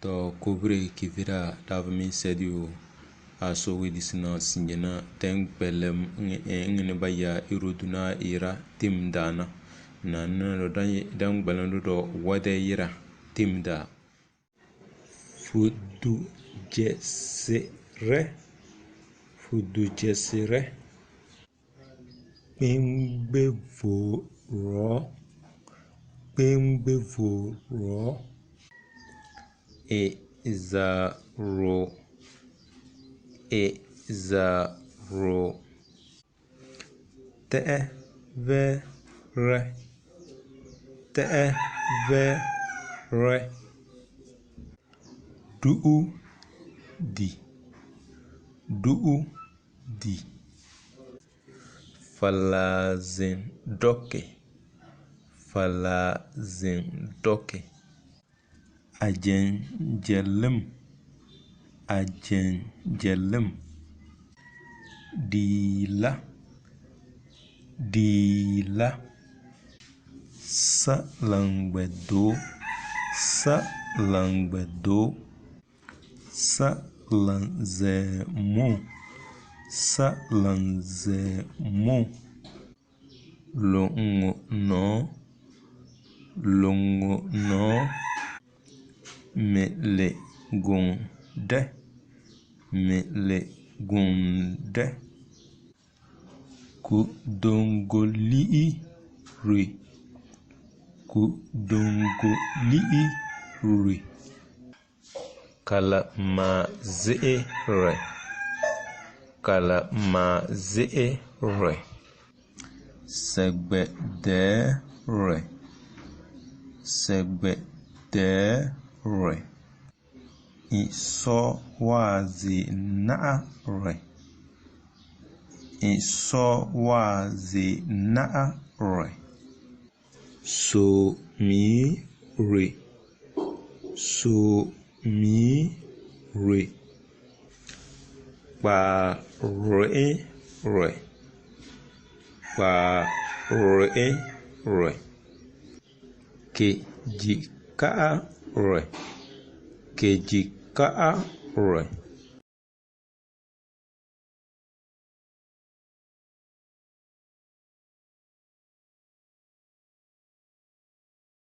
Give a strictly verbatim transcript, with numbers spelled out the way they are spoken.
Tɔ kobire kivira dava mi sɛdio. Aso wedi sina sinyena tɛŋ kpɛlɛm ŋ-, ŋ-, ŋini baya iroduna ira tim dana. Na nina dɔ dan, dan gbɛlɛm dɔ dɔ wɔdɛ ira tim da. Fudu jɛ sirɛ. Fudu jɛ sirɛ. Kpɛŋgbɛ vorɔ. Kpɛŋgbɛ vorɔ. Izaro. Izaro. Tɛɛ vɛrɛ. Tɛɛ vɛrɛ. Duudi. Duudi. Falazin dɔki. Falazin dɔki. Ajɛnjɛlim. Ajɛnjɛlim. Diila. Diila. Salaŋgbɛdoo. Salaŋgbɛdoo. Salanzɛɛmo. Salanzɛɛmo. Loŋonɔ. Loŋonɔ. Meleguŋdɛ. Meleguŋdɛ. Kudoŋgoliɣiri. Kudoŋgoliɣiri. Kalamaziɣiri. Kalamaziɣiri. Sɛgbɛdɛɛri. Sɛgbɛdɛɛri. Isɔwaazinaɣiri. Isɔwaazinaɣiri. Somiiri. Somiiri. Kpariɣiri. Kpariɣiri. Kejikaɣiri. Kejikaɣiri.